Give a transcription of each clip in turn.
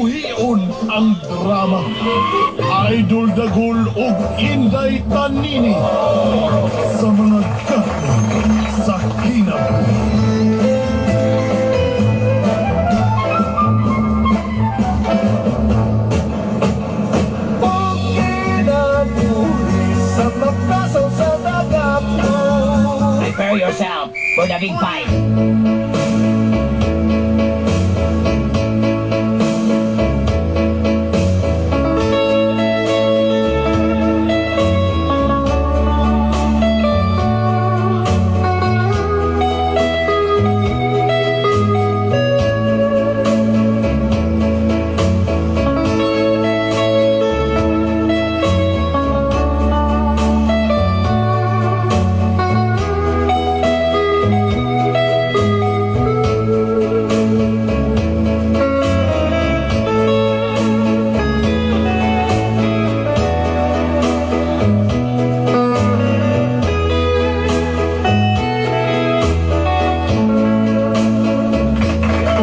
Kinabuhion ang drama. Idol Dagul ug Inday Tanini sa mga gapon sa kinabuhi. Kinabuhi sa makasaw sa dagat. Prepare yourself for the big fight.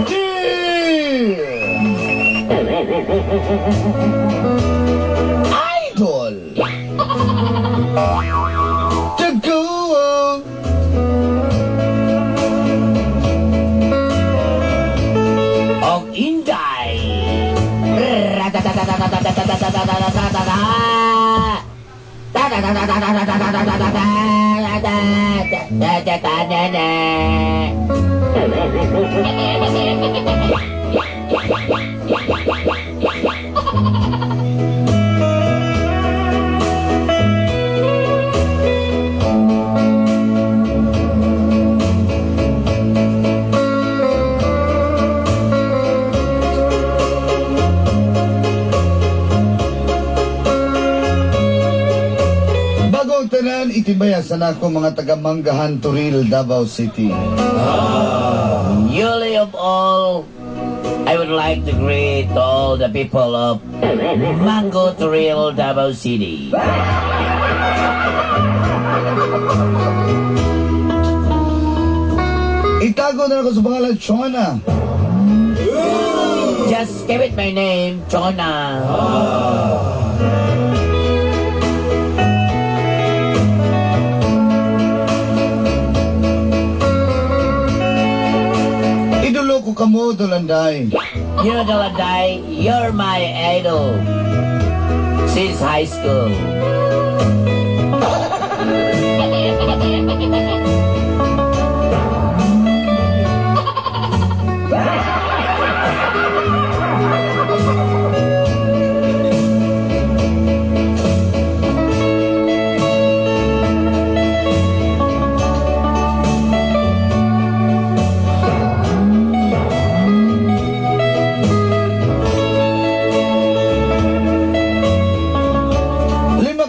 Cheer! Idol! Dagul! Og Inday. Bago ang tanan, itibayasan ako mga taga-Manggahan, Toril, Davao City. Newly of all, I would like to greet all the people of Mango Trail, Davao City. Itago na ako sa pangalan, Chona. Just give it my name, Chona. Idolo ko kamo, Dolanday. You know, Dolanday, you're my idol since high school.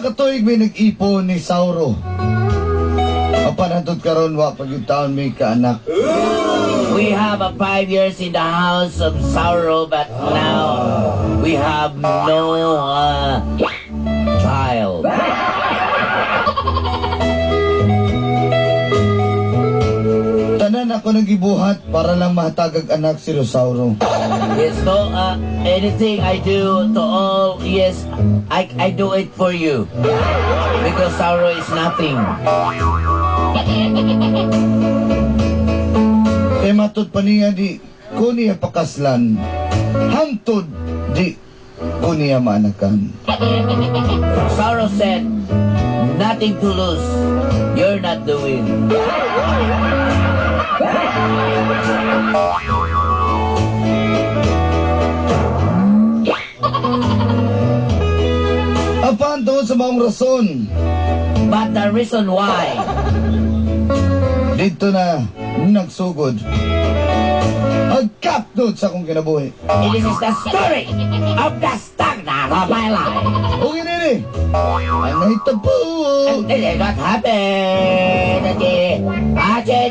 5 ka tuig may nag-ipon ni Sauro. Apan hantod karon wa pa gyud taon may kaanak. We have a 5 years in the house of sorrow, but now we have no child. Tanan ako nagibuhat para lang mahatagag anak si Rosauro. Yes, no, anything I do to all, yes, I do it for you. Because sorrow is nothing. Kay matud pa niya di ko niya pakaslan. Hangtod di ko niya maanakan. Sorrow said, "Nothing to lose. You're not the win." Apan tungod sa maong rason, But the reason why, dito na nagsugod ang kapdot sa akong kinabuhi. It is the story of the stagnant of my life. O ginini, ang nahitabo. And this is what happened. Ah, che,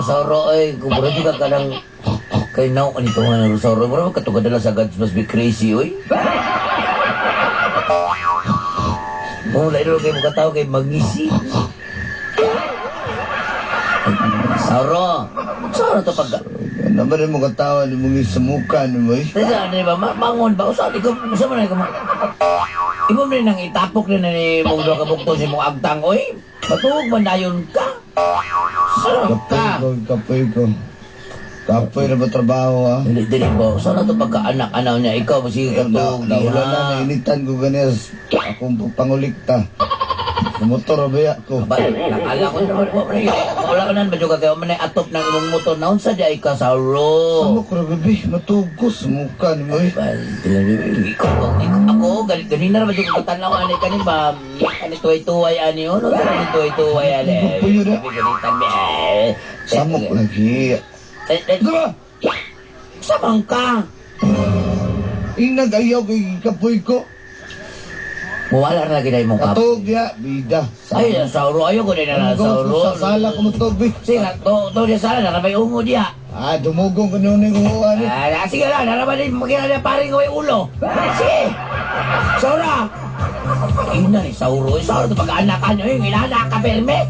Rosauro ay, kung mura juga ka ng kay naw kanito nga ng Rosauro, mura ka dala sa Gods Must Be Crazy, oy. Mo lain kay mo katao kay mangisi. Sauro, Sauro to pag Naman rin mo katawa ni mong isamukan mo eh. Teka, ano ba? Mangon ba? Usa, ikaw, usa man na ikaw. Imo man nang itapok na ni mong duha ka bukton sa imong agtang, oy. Matuog man dayon ka. Sarap Kapoy ka. ko, kapoy ko. Kapoy na ba trabaho ha? Dili, dili ba? Sana to pagka-anak-anaw niya, ikaw, sige ka Na, tuog. naula na, nainitan ko ganis. Akong pangulikta. Sa motor, abaya ko. Ba, nakala ko naman, wala ka nan, ba ka kayo man ay atop ng imong motor, naon sa di ay ka, Sauro. Samok ra gabi, matuog ko sa mukha ni mo eh. Ba, ikaw, ako, ganit, ganina ra ba dyan ko katanaw, ani kani ba, ani tuway-tuway, ani, ano, ani tuway-tuway, ani. Puyo na. Ganitan, eh. Samok lagi. Eh, eh, Diba? Samang ka. Inag ayaw kay kapoy ko. Wala na lagi na imong kapoy. Katog ya, bida. Ay, Sauro, ayaw ko din na, Sauro. Sa sala ko mutog, bi. Sige, to diya sala, narabay ungo diya. Ah, dumugong ko noon yung umuha ni. Ah, sige lang, narabay din, makita niya paring ko ulo. Sige! Sauro! Ina ni Sauro, eh, Sauro, ito pag-anak niyo, yung inanak ka, perme.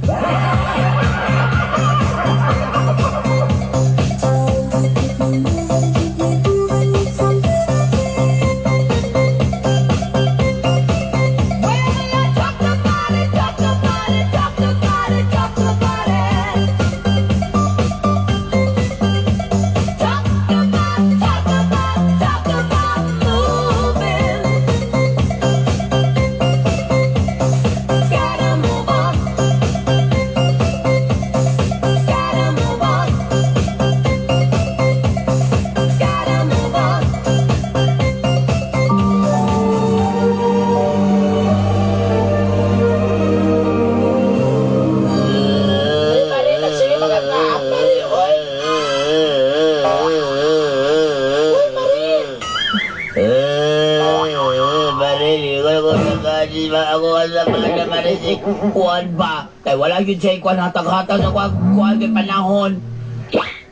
Kuan ba? Kay wala yun siya kuan hatag-hatag sa kuan kuan kay panahon.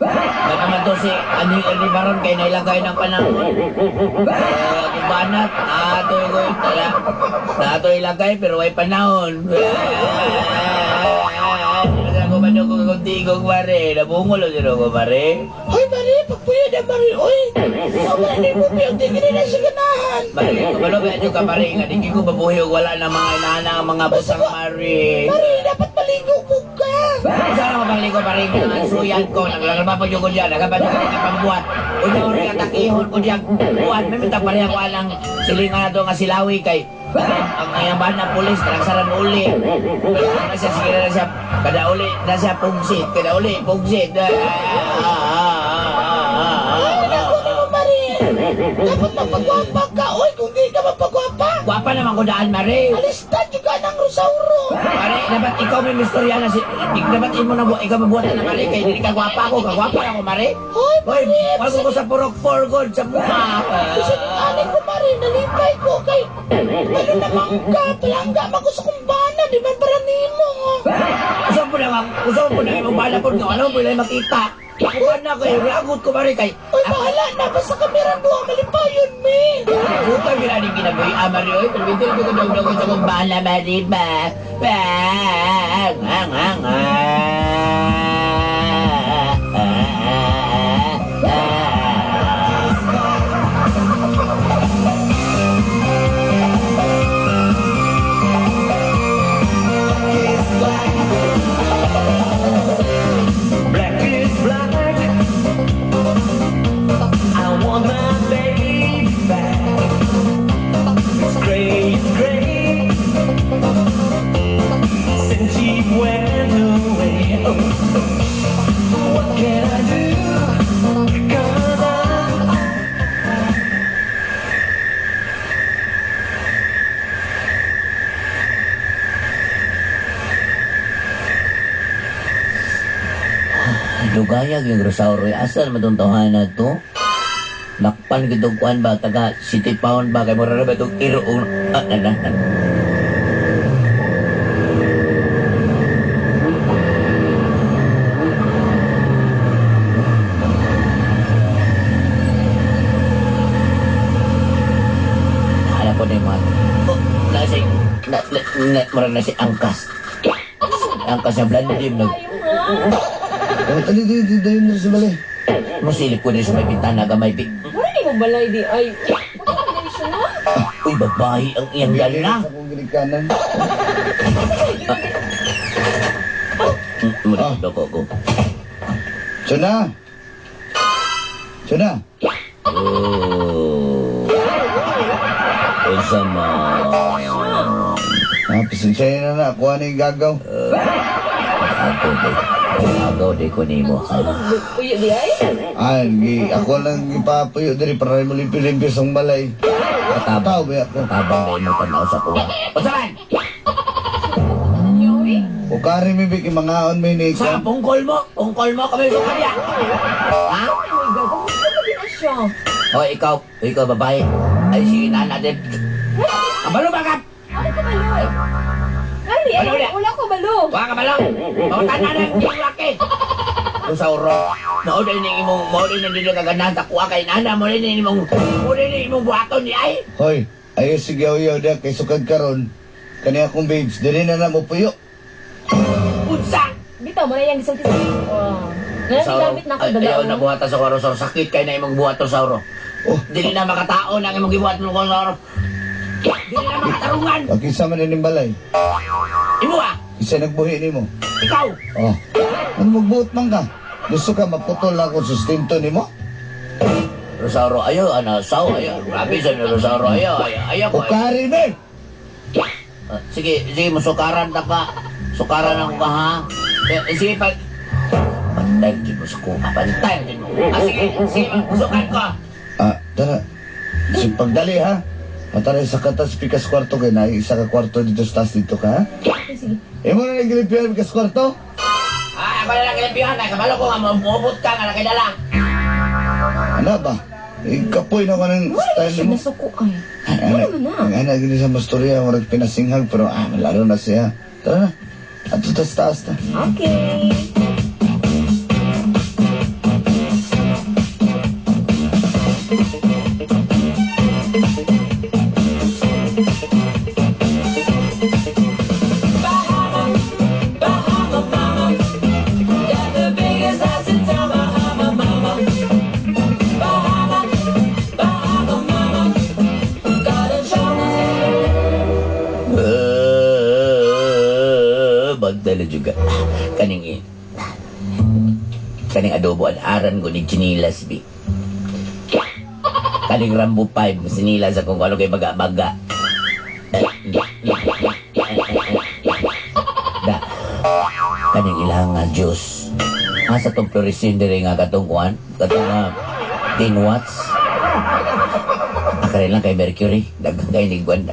May naman to si ani ani baron kay nailagay ng panahon. Eh, banat, atoy ko tala. Natoy ilagay pero way panahon. Ako man ko kuntigong mare, nabungol jud ko mare. Hoy, Mari, pagpuyo na, Mari, oy. Sobra ni mo, piyong tingin na sa ganahan. Mare, kabalo ba ka mare nga di ko mabuhi og wala na mga inana ang mga busang mare. Mari, dapat maligo mo ka. Sana mapangliko pa rin ang suyan ko. Naglalaba pa ko diyan. Nagaba ko ng pambuhat. Una rin atakihon ko diyan. Buhat, may mitang pareha ko alang silingan na to nga silawi kay ang iyang bahan na pulis, tarang uli. Na siya, sige na siya, kada uli, na siya pugsit, kada uli, pugsit. Ay, naku ni mo, Mari. Dapat mapagwapa ka, oy. Kung di ka mapagwapa, Gwapa naman ko daan, Mare. alistan juga ng Rosauro. Mare, dapat ikaw may mistorya na si... Dapat imo na ikaw mabuhat na Mare, kay hindi ka gwapa ako, kagwapa ako, Mare. Hoy, Hoy, Mari, wag ko sa purok for good sa mukha. bisan ani ko, Mari, nalipay ko kay ano naman ka, palangga man ko sa kumbana, di man para nimo. Usaw po na, usaw po na imong bala po nga wala mo pila makita. Kuan na kay ragot ko mare kay. Oy, bahala na, basta kamera duha malipayon mi. Buta gina ni ginabuhi amari oy, pero bintil ko daw daw sa kong bala mare ba. Bang ang ang. Black is black. I want my baby back. It's gray, it's gray. Since she went away. Oh, what can I do? 'Cause I'm Dugayag yung Rosauro. Asa naman itong tawhana to? Nakpan gitong kuan ba? Taga City Pound ba? Kay mura na ba itong iro? Ah, na, na, na. Na na na murag na si Angkas. Angkas sa blandim nag Ayaw ha. Oh, dali, dali, dali, dali na sa balay. Musilip ko din sa may bintana gamay bi. Wala ni mo balay di ay. Wala na siya na. Uy, babae ang iyang dala. Sa akong ginikanan. Muna doko ko. Suna! Suna! Oh. Unsa man? Ah, pasensya na na. Kuha na yung gagaw. Ako di. Agaw di ko nimo. Uyo di ay. Ay, ako lang ipapuyo diri para mo limpi-limpi sa balay. Katabang. Tao ba ako? Katabang na imong tanaw sa kuha. Unsa man? Yoy. O kari mi biki mangaon may ni Sa pungkol mo, pungkol mo kami sa kanya. Ha? Ay, gago. Ano ba na siya? O ikaw, ikaw babae. Ay sige na natin. Kabalo ba ka? Ano ka balo? Ay, Balo na. wala ko balo. Wa ka balo. Mautan na ng iyong laki. Kung sa uro, mao din ning imong mao din ning dili ka ganahan sa kuha kay nana mo din ning imong mo din ning imong buhaton ni ay. Hoy, ayo sige yaw da kay sukad karon. Kani akong babes, diri na na mo puyo. Unsa? Bitaw mo na yang gisulti sa. Oh. Sa uro, Gamit na ako ay, dala. ayaw na buhatan sa uro, sa sakit kay na imong buhaton sa uro. Oh, Dili na makatao na ang imong gibuhat mo sa uro. Dili na makatarungan. pagkisa man ining balay. Imo ah, Isa nagbuhi nimo. ikaw. Oh. Ano magbuot man ka? Gusto ka maputol ako sustento nimo? Rosauro, ayaw, ana, saw, ayaw. Grabe sa ni Rosauro, ayaw, ayaw, ayaw ko. O kari mi! Ah, sige, sige, musukaran ta ka. Sukaran ako ka, ha? Eh, eh, sige, pag... Pantay din mo sa kuha, pantay din mo. Ah, sige, sige, musukan ko. Ah, tara. Si pagdali ha. Patara sa katas pikas kwarto kay na isa ka kwarto dito sa taas dito ka ha. Okay, sige. Imo na naglimpihan pikas kwarto? Ah, ako na lang kilimpihan, ay, kabalo ko nga, mamuot ka nga, nakidala. Ano ba? Ikapoy na ko ng Wala na style siya mo. nasuko ay. Ay, Wala anak, man na. ang anak gini sa masturya, murag pinasinghag, pero ah, malaro na siya. Tara na. Ato tas taas na. Okay. Bahama Mama, got the biggest house in town. Bahama Mama, Bahama, Bahama Mama, got a chocolate. Bagdala juga. Kaning eh. Kaning adobo an aran ko ni chinilas bi. Kaning Rambo 5 sinilas ako kung ano kay baga-baga. Da. Kaning ilang nga juice. Asa tong fluorescent diri nga katong kuan, katong 10 watts. Akari lang kay Mercury, daghang kay ni kuan.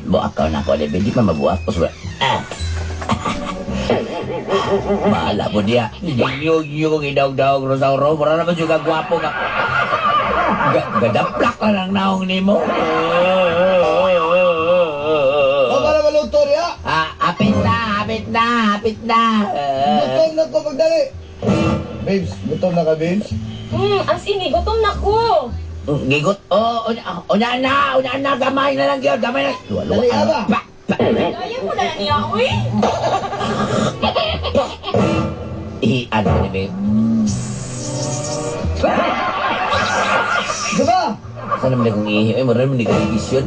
Buakaw na ako, di man mabuak ko. Ah. Bahala po niya. Yung idaog-daog Rosauro. Mura naman juga gwapo ka. Gadaplak ka lang naong nimo. O para maluto niya! Ah, apit na, apit na, apit na. Gutom na ko magdali! Babes, gutom na ka, babes? As in, gutom na ko. Gigot. Oh, unya, unya na, gamay na lang yun, gamay na. Luwa, luwa. Dali, aba. Pa, pa. Kaya mo na niya, uy. Ihian ko ni babe. Diba? Sana man akong ihi. Ay, marami ni kaigis yun.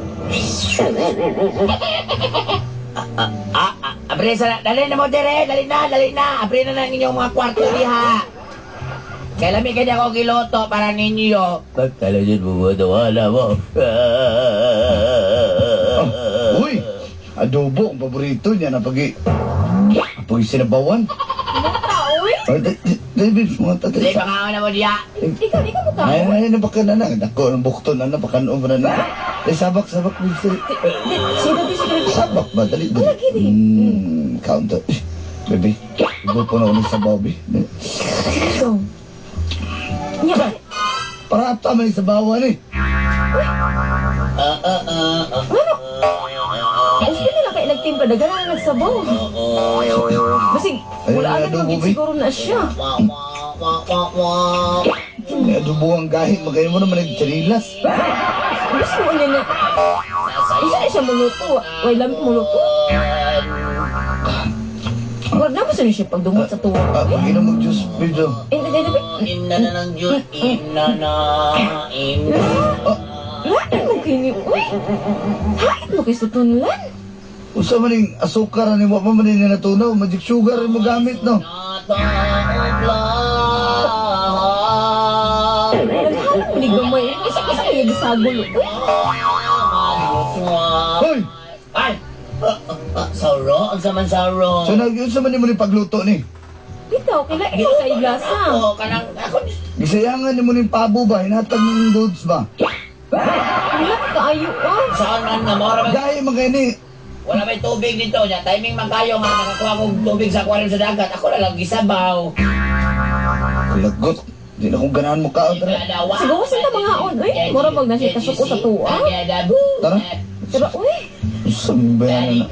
Ah, ah, ah, abre sa dali na mo dire, dali na, dali na. Abre na ng inyong mga kwarto diha. Kaya lami kanya ako giloto para ninyo. Pagkala yun, bubuto, wala mo. Oh, uy! Adobo, ang paborito niya na pag pag sinabawan. Mata, uy. Ay, di, babes, mga tatay. Dali, pangaon na mo diha. Ikaw, di ka mo Ay, kaon. ay, napaka na na. Dako, ng bukton na, napakanon na na. Eh, sabak, sabak, babes. Dali. Sige, gabi, sige, gabi. Sabak ba? Dali, dali. Wala, gini. Counter. Eh, Baby, grupo na ako ng sabaw, baby. Sige, ikaw. Nya, Para tama yung sabawan eh. Ah, ah, ah, ah. ano? Gusto nila kay nagtimpla, daga na nagsabaw. Basig, Ayun, wala na adobo, naman babe. siguro na siya. Wah, wah, wah, wah, wah. May adobo ang gahit, magayon mo naman nagtsarilas. Gusto mo niya na. Isa na siya muluto. Way lamit muluto. Wag na mo sa siya pagdumot sa tuwa. Ah, pag-inom mo juice, video. Eh, eh, eh, eh, Ina na ng Diyos, ina na, ina. Hain mo kini, uy. Hain mo kay sutunlan. Usa man ning asukar ani mo pa man ni natunaw, magic sugar mo gamit no. Naghanap mo ni gamay. Isa ka sa kaya gisagol, uy. Hoy, Ay! Sauro? Ang saman sauro? so nag unsa man nimo ni pagluto ni? Bitaw, kailan ikaw sa iglasa. Oo, kanang ako. Gisayangan nimo ning pabo ba, hinatag ning dudes ba? Wala kaayo, ah. Saan man nga, mora man. Gahi man kay ni. Wala may tubig dito. Nya, timing man kayo nga nakakuha kong tubig sa aquarium sa dagat. Ako na lang gisabaw. Lagot. Di na kong ganahan mo kaon tara. Siguro sa ta mga on, uy. Mura pag na siya kasuko sa tuwa. Tara. Tara, uy. Usa man bayanan na.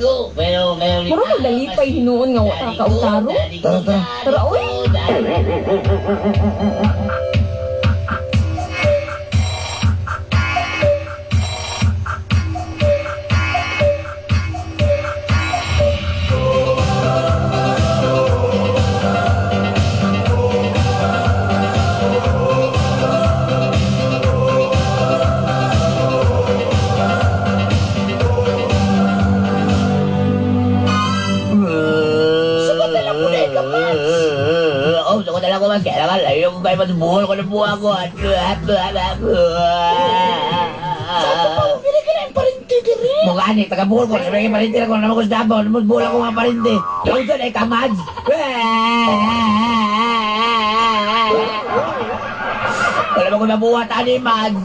Mura pag dalipay hinuon nga wa ka kautaro. Tara, tara. Tara, uy. Sugot na lang po na ikaw, Mads. Oh, sugot na lang ko, Mads. Kaya naman, ayaw ko kayo buhol ko ng buha ko. Sa ato pa, pili ka na yung parinti diri. Mukha ni, taga-buhol ko. Sabi nga parinti ako, naman ko sa Davao. Naman buhol ako mga parinti. Yung doon ay kamads. Wala ba ko nabuhat, ani, Mads?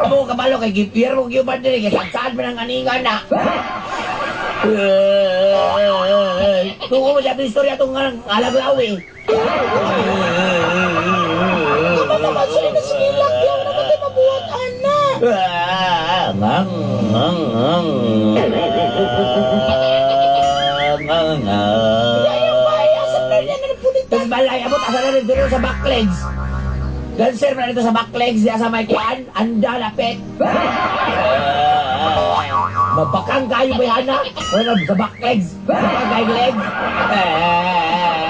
Amo kabalo kay gipir mo gyud diri kay saan man ang aningan na. Tuko mo siya itong istorya itong alaglaw eh. Tama naman sa ina sige lagyaw naman tayo mabuhat, ana. Ngang, ngang, ngang. Ngang, ngang. Ayaw ba, asa na niya na napulitan. Tapos balay, abot, asa na rin dito sa back legs. Dancer na dito sa back legs, diya sa may kuan, anda, lapit. Mabakang kayo ba yan, ha? Wala, sa back legs. Bakang kayo legs.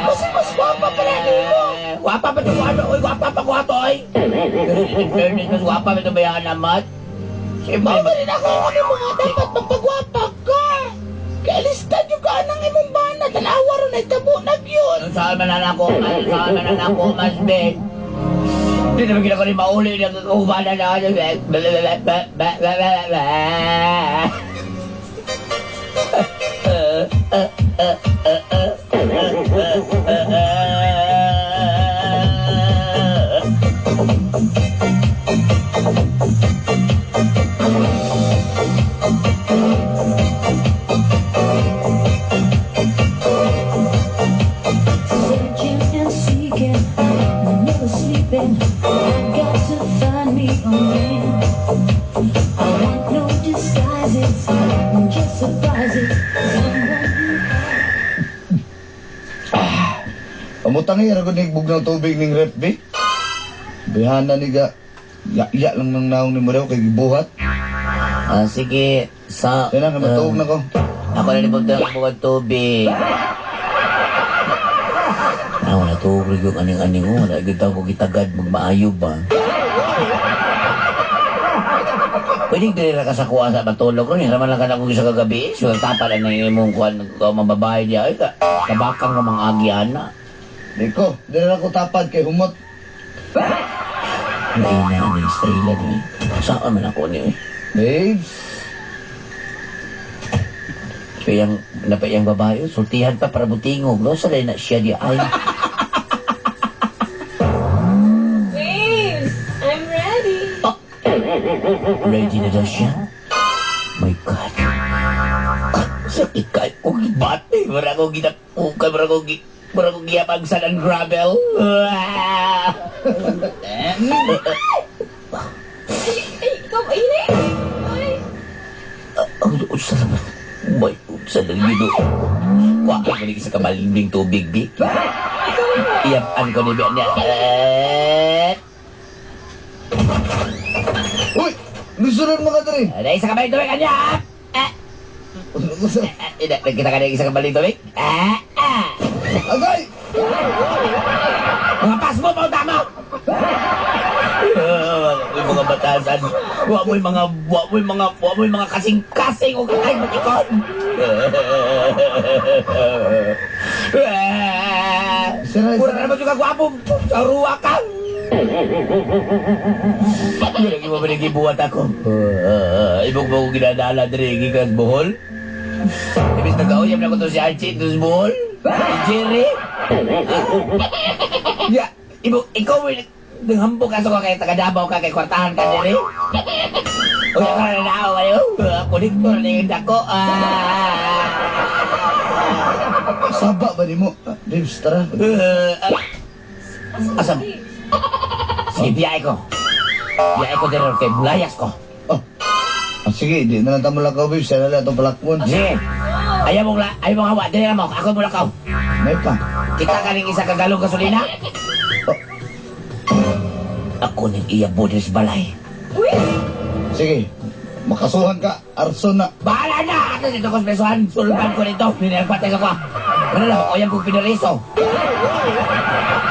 Kasi mas gwapa pa na nimo. Gwapa pa ito, ano, oy, gwapa pa ko ato, oy. Pero mas gwapa pa ito ba yan, amat? Siyempre, Mao rin ako ang ano mga dapat magpagwapa ka. Kaya lista nyo ka anang imong bana, tanawa ron ay tabo na gyud. Saan man na ako, saan man na ako, mas ben. Hindi naman gina ko rin mauli ng kubana na ano. Searching and seeking, never sleeping. I've got to find me a man. I want no disguises, just surprises. Someone who Amutang eh, rago ning bugnaw tubig ning ref bi. Bihana ni ga ya lang nang naong ni mo daw kay gibuhat. Ah, sige, sa... Kaya na matuog na ko. Ako na nibog na bukod tubig. Ah, wala tuog yung aning-aning ko. Wala gyud ko gitagad magmaayo ba. Pwede dili ra ka sa kuha sa matulog ron. Hiraman lang ka na kung sa kagabi. So, tapa na na imong kuhan ka mga babae diya. Ay, kabakang ka mga agi, ana. Di ko, di na ako tapad kay humot. Ay, na, ni Estrella ni. Saan man ako ni? Babes, Kaya napayang babae, sultihan pa para butingog. No? Sa na siya di ay. Babes, I'm ready. Ready na daw siya. My God. Sakit ka. Kung bate, mara ko ginapukay, mara ko giyapag sand and gravel. Ay, ikaw, ay, ay. Ang unsa naman. May unsa na gino. Wa ko ni sa kamalinding tubig di. Iyap-an ko ni Bian niya. Lisuran mga diri. Ada isa ka balin tubig anya. Ah, ah, ina, kita ka na isa ka balin tubig. Ah, ah. Agay! Mga pasmo pa tama. Uy, mga batasan. Wa mo'y mga wa mo'y mga wa mo'y mga kasing-kasing o kakay matikon. Sira, Mura naman juga gwapo. Sa ruwa ka. Lagi mo ba nagibuhat ako? Ibog mo ko ginadala diri gikan Bohol. Ibis nagauyab na ko to si Archie to sa Bohol. Si Jerry. Ya, ibog ikaw mo naghambog ka sa ko kay taga Davao ka kay kwartahan ka diri. Uy, ako na nao kayo. Kolektor na yung dako. Ah. Saba ba nimo? Babes, tara. Asa? Sige, biyahe ko. Biyahe ko diri kay bulayas ko. Oh. Ah, sige, di na lang tamo lakaw, babes. Sana lang itong palakmon. Sige. Ayaw mong hawa. Dili na mo. Ako mo lakaw. May pa. Kita ka ning isa ka galong gasolina? Oh. Ako ning iya sa balay. Uy! Sige. Makasuhan ka. Arson na. Bahala na! Ato dito ko sa presohan. Sulban ko nito. Pinagpatay sa ko. Ano lang, ako yung kong pinariso.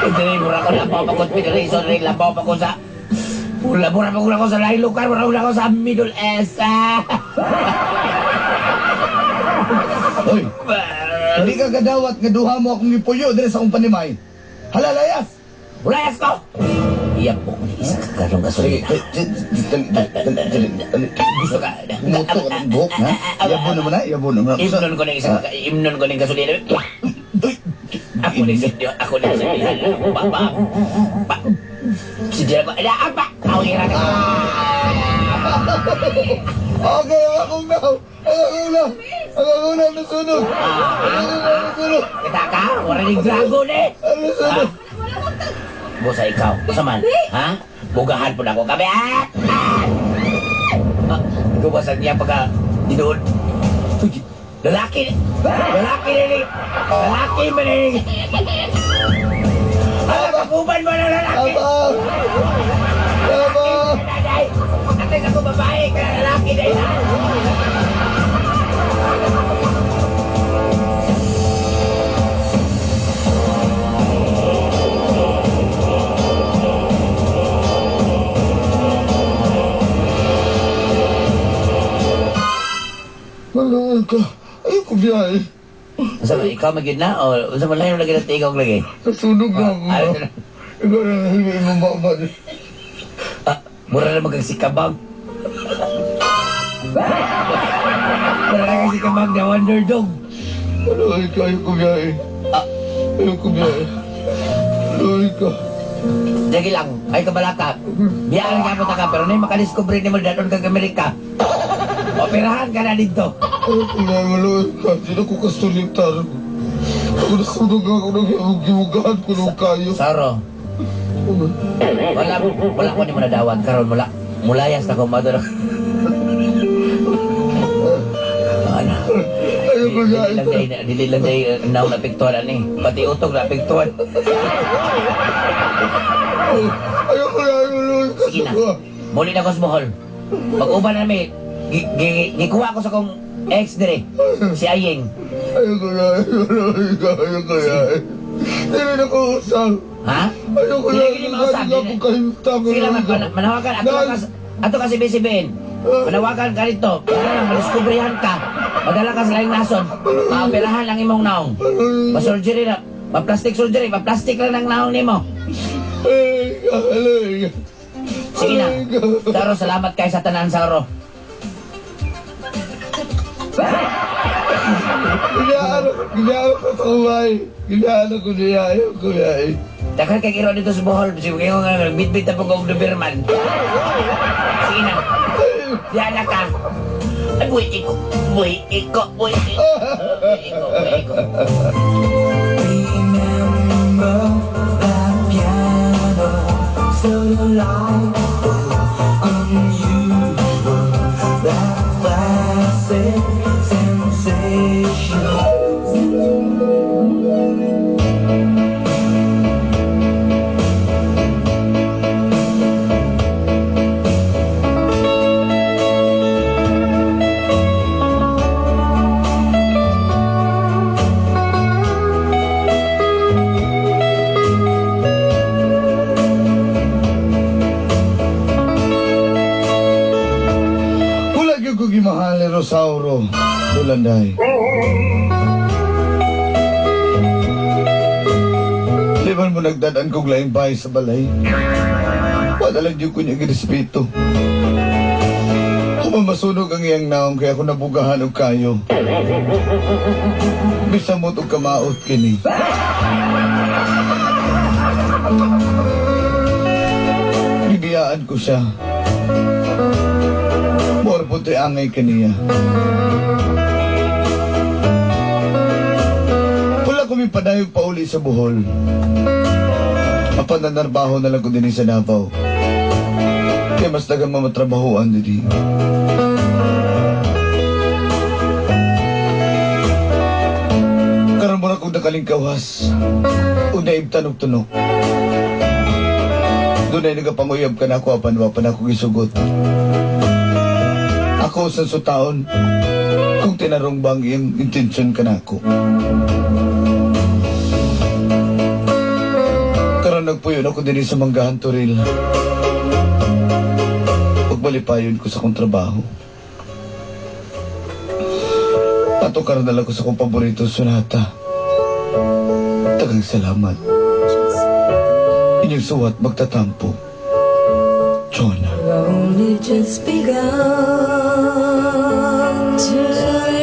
Hindi, mura ko labaw pa ko pinariso. Rin labaw pa ko sa... Mura, mura pa ko sa lain lugar. Mura ko sa Middle East. Ah. Hoy, hindi ka kadawat nga duha mo akong ipuyo diri sa akong panimay. Hala, layas! Bulayas ko! Iya po ko isa ka galong Sige, gasolina. dali, dali, dali, dali, dali. Gusto ka? Umuto ka ng buhok, ha? Yabo naman na, yabo naman. Imnon ko ng isa, imnon ko ng gasolina. Uy! Ako ni si ako ni si pa pa pa. Si Jero ko, ala apa? Awira ka. Okay, ang akong naw! Ang akong naw! Ang akong naw nasunog! Ang akong naw nasunog! Kita ka? Wala ni dragon eh. Ang nasunog! Busa ikaw, usa man, ha? Bugahan po na ako kami. Ah! Ah! Gawasan niya pagka dinuod. Uy, lalaki! Lalaki ni! Lalaki man ni! Ala, kakuban mo na lalaki! Aba! Aba! Nanay! Ate ako babae, kaya lalaki na ina! Maluol ka. Ayoko biyahe. Unsa man, ikaw magyud na o unsa man lain lagi na tigong lagi? Nasunog na ako. Ay, Ikaw na nahimik mo mama. Ah, mura na magsigsikabang. Mura na kasi kabang na Wonder Dog. Maluol ka. Ayoko biyahe. Ah. Ayoko biyahe. Maluol ka. Jagi lang, ay kabalaka. Biyaan ka mo ka, pero na makadiscover ni mo daton kag Amerika. Operahan ka na dito. Ayoko biyahe. Maluol ka. Di na ko kastulitar. Ako nasunog ako ng gimugahan ko nung kayo. Saro, wala wala ko ni mo nadawat karon mula. Mulayas na ko maduro. Ano? Ayoko biyahe. Dili lang day, dili lang day naw na apektuhan ani. Pati utog na apektuhan. Ayoko biyahe. Maluol ka. Sige na. Muli na ko sa Bohol. Pag-uban na mi, gikuha ko sa kong ex dire, si Ayeng. Ayoko biyahe. Maluol ka. Ayoko biyahe. Hindi na ko usap. Ha? Ayoko Dili biyahe. gini mausap. Hindi ako kahimtang. Sige lang, manawagan. Ato ka si BCBN. Manawagan ka rito. Para lang, madiskubrihan ka. Madala ka sa laing nason. Maoperahan ang imong naong. Ma-surgery na. Ma-plastic surgery. Ma-plastic lang ang naong nimo. Sige na. Saro, salamat kay sa tanan, Saro. Ginaan ko sa kumay. Ginaan ko niya. Ayoko biyahe. Daghan kay iro dito sa Bohol. Sige ko nga, bitbit na po kong Doberman. Sige na. Diyan na ka. Ay, buhi iko. Buhi iko. Buhi iko. Buhi iko. Buhi iko. Remember that piano, so delightful, unusual, that classic sensation. Rosauro Dulanday. Liban mo nagdadaan kong laing bahay sa balay. Wala lang yun ko niya girespeto. Kung masunog ang iyang naong kaya ako nabugahan og kayo. Bisamot og kamaot kini. Gibiyaan ko siya. Mora po to'y angay kaniya. Wala ko may padayog pauli sa Bohol. Mapananarbaho na lang ko din sa Davao. Kaya mas dagang mamatrabahoan din. Karon mo na kong nakalingkawas. O naibtan og tunok. Doon ay nagapanguyab ka na ako apan wa pa na ako gisugot. Ako sa sutaon kung tinarong bang iyang intensyon ka na ako. Karon nagpuyo na ako din sa Manggahan Toril. Pagbalipayon ko sa akong trabaho. Pato karon na lang ko sa akong paborito sonata. Tagang salamat. Inyong suwat magtatampo. Jonah. Only just begun to